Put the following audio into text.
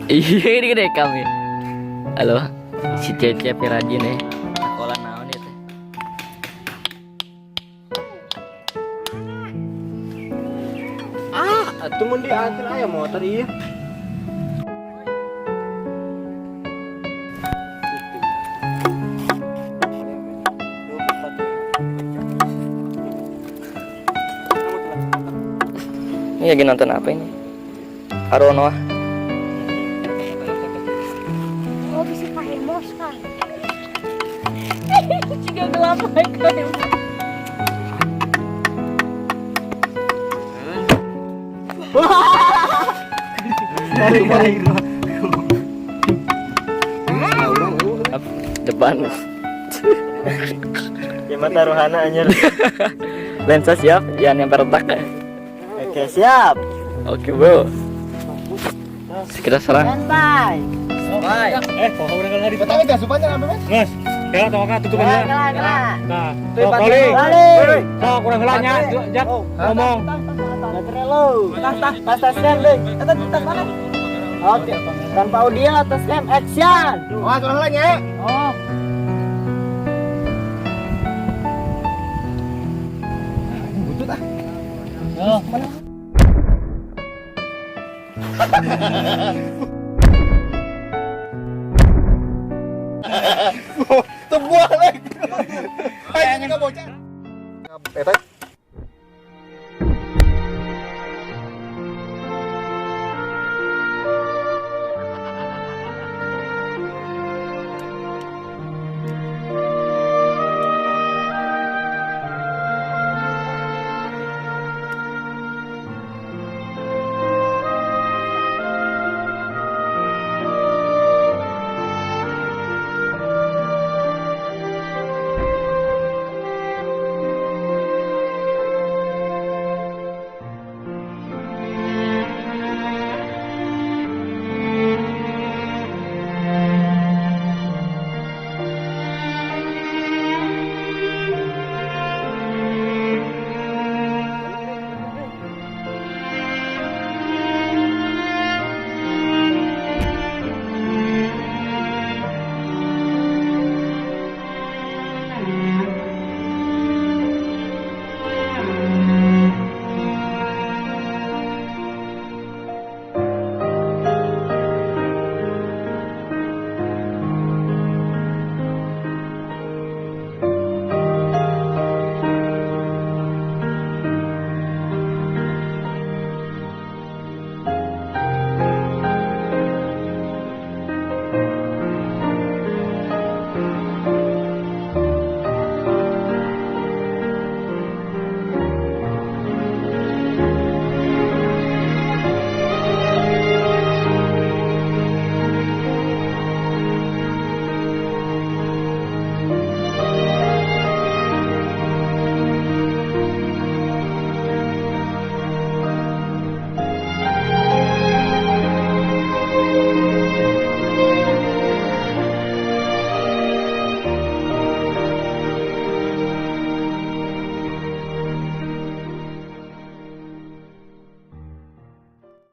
Iya, ini gede kami. Halo, si Cece rajin ya. Sekolah naon ya teh? Ah, atuh mun diantar aya motor ieu. Ini lagi nonton apa ini? Aronoah. Oh, bisa kahemos kan. Jika gelap kahemos. Depan. Ya mah taruhana anjir. Lensa siap, jangan yang retak. Oke, siap. Oke, bro. Kita serang. Santai. Bye. Eh, poho urang di Batang itu asupannya sampai mas. Geus. Kela tong tutupan heula. Kela, kela. Nah, sok rolling. Balik. Sok urang heula nya, Jak ngomong. Baterai lo. Tas tas tas tas lem, Leng. Eta tas mana? Oke. Tanpa audio atas lem action. Wah, turun lagi ya. Oh. Butut ah. Oh.